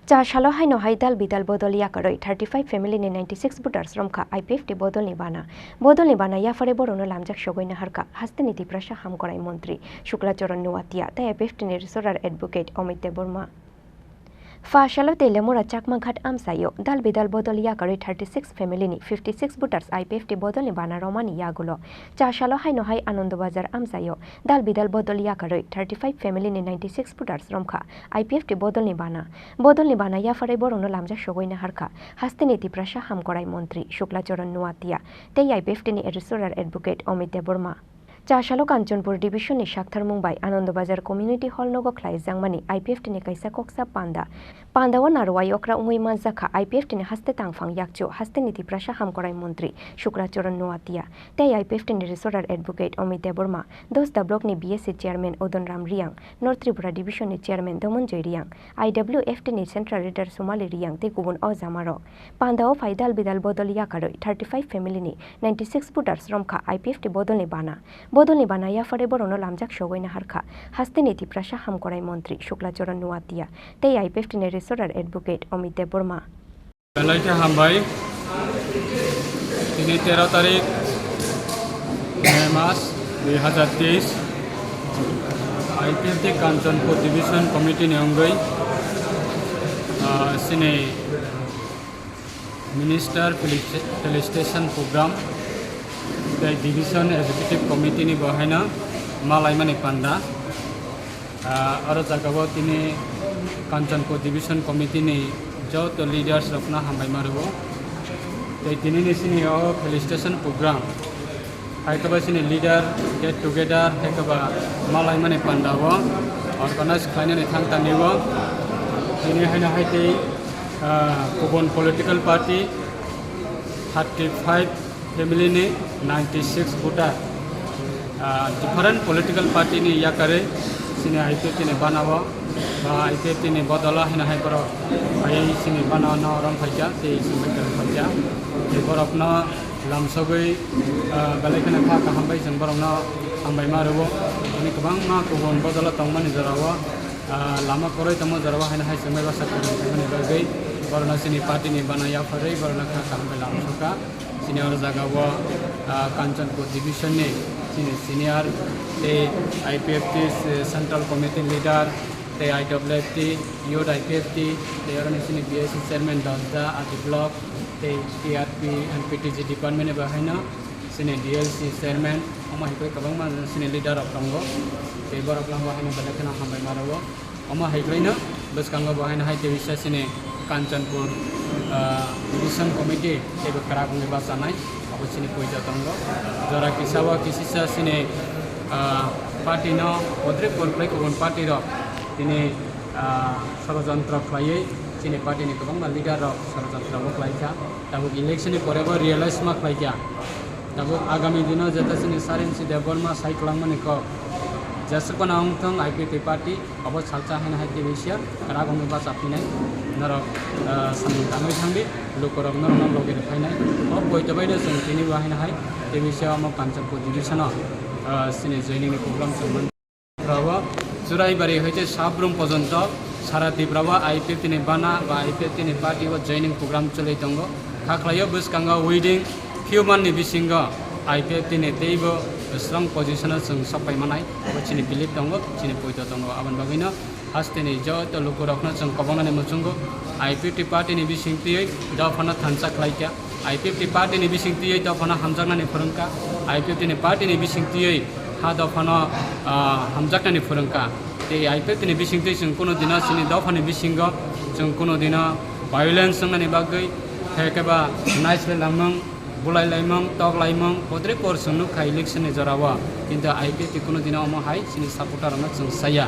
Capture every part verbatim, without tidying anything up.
Cha salo haino hai dal bidal bodol yakarwi thirty five family ni ninety six voters romkha I P F T bodolni bana. Bodolni bana yapharwi borokno lamjak sogwi naharkha hasteni Tiprasa hamkorai montri Shukla Charan Nuatia tei I P F T ni Resorar Advocate Amit Debbarma. Pha salo Telemura Chakmaghat amchaio dal bidal bodol yakarwi thirty six family ni fifty six voters I P F T bodolni bana romani yagulo. Cha salo haino hai Anando Bazar amchaio dal bidal bodol yakarwi thirty five family ni ninety six voters romkha I P F T bodolni bana. Bodolni bana yapharwi borokno lamjak sogwi naharkha hasteni Tiprasa hamkorai montri Shukla Charan Nuatia tei I P F T ni Resorar Advocate Amit Debbarma. Cha salo Kanchanpur Division ni Saktharmung bai Anando Bazar Community Hall nogo khlaijakmani I P F T ni kaisa koksa panda. Pandao narwai okra wngwi manjakha I P F T ni haste tangphang yakchu hasteni Tiprasa hamkorai montri Shukla Charan Nuatia tei I P F T ni Resorar Advocate Amit Debbarma, Dosda Block ni B S C Chairman Odon Ram Riang, North Tripura Division ni Chairman Domonjoy Riang, I W F T ni Central Leader Somali Riang tei kubun o jamarok. Pandao phai dal bidal bodol yakarwi thirty five family ni ninety six voters romkha I P F T bodolni bana. Bodolni bana yapharwi borokno lamjak sogwi naharkha hasteni Tiprasa hamkorai montri Shukla Charan Nuatia tei I P F T ni Resorar Advocate Amit Debbarma. Belai khe hambai. Tini tero tarik May mas dui hazar teis, I P F T Kanchanpur Division Committee ni wngwi, ah, sini Minister Felici-, Felicitation Program tei Division Executive Committee ni bo haino malaimani panda. Ah, aro jagao tini Kanchanpur Division Committee ni joto leaders rokno hambai ma rwo. Tei tini ni sini o felicitation program hai khe ba sini leader get together hai khe ba malaimani panda o organize khlainani thang tani o. Tini haino hai tei, ah, kubun political party thirty five family ni ninety six voter, ah, different political party ni yakarwi sini I P F T ni bana o, ba I P F T ni bodolo hino hai borok phaiwi sini bana o no rom phaikha tei sini bai kwrwng phaikha. Tei borokno lamsogwi, ah, belai kheno kha kaham bai chwng borokno hambai ma rwo. Tini kwbangma kubun bodolo tongmani jora o, ah, lama kwrwi tongma jora o haino hai chwng bai bwsa kwrwng khaimani bagwi borokno sini party ni bana yapharwi borokno kha kaham bai lamsokha. Sini oro jaga o, ah, Kanchanpur Division ni sini senior tei I P F T se-, Central Committee leader tei I W F T, Youth I P F T, tei oro ni sini B S C chairman Dosda, R D block, tei T R P and P T G department ni bo haino sini D L C chairman, omo hai khe kwbangma sini leader rok tongo. Tei borok no bo haino belai kheno hambai ma rwo. Omo hai khlaino bwskango bo haino hai tei bisa sini Kanchanpur, ah, Division Committee teibo kwrak wngwi bachanai, abo sini poito tongo. Jora kisa o kisisa sini, ah, party no bodre por khlai kubun party rok tini, ah, sorojontro khlaiwi sini party ni kwbangma leader rok sorojontro bo khlaikha. Tabuk election ni pore bo realize ma khlaikha. Tabuk agami dino jeta sini Sarinsi Debbarma sai kwlangmani kok jesukphano wngthung I P F T party. Obo salsa haino hai tei bisi kwrak wngwi bacha phinai. Norok, ah, samung tangwi thangdi, lukurok norokno logi rw phainai. O poito baino chwng tini bo haino hai tei bisi omo Kanchanpur division-o, ah, sini joining ni program chwng man. Tripura o Churaibari hoite Sabrum pojonto sara Tripura o I P F T ni bana ba I P F T ni party o joining program choli tongo. Kha khlaio bwskango within few month ni bisingo I P F T ni teibo strong position o chwng sok pai manai. Obo chini belief tongo, chini poito tongo. Aboni bagwino hasteni joto lukurokno chwng kobongnani muchungo I P F T party ni bising twiwi dophano thansa khlaikha. I P F T party ni bising twiwi dophano hamjaknani phwrwngkha. I P F T ni party ni bising twiwi ha dophano, ah, hamjaknani phwrwngkha. Tei I P F T ni bising twi chwng kuno dino chini dophani bisingo chwng kuno dino violence wngnani bagwi, hai khe ba naislai lamung, bulai laimung, tok laimung, podre por chwng nukha election ni jorao. Kintu I P F T kuno dino omo hai chini supporter rokno chwng saya.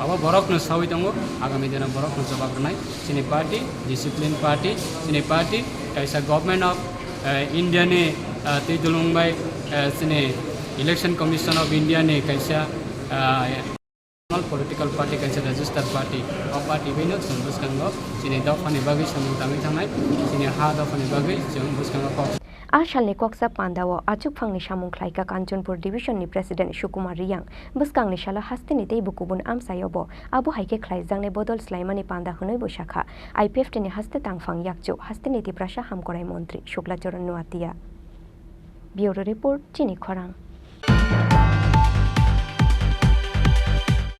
Abo borokno sawi tongo, agami dino borokno jawab rwnai. Chini party, discipline party, chini party, kaisa government of, eh, India ni, eh, twi dulung bai, eh, chini Election Commission of India ni kaisa, eh, All political party kaisa registered party. O party bai no chwng bwskango chini dophani bagwi samung tangwi thangnai, chini ha dophani bagwi chwng bwskango kok. A salni koksa pandao achukphangni samung khlaika Kanchanpur division ni president Sukumar Riyang. Bwskangni salo hasteni tei bo kubun amchaio bo. Abo hai khe khlaijaknai bodol swlaimani panda hwnwi bo sakha. I P F T ni haste tangphang yakchu hasteni Tiprasa hamkorai montri Shukla Charan Noatia. Bureau report, chini khorang.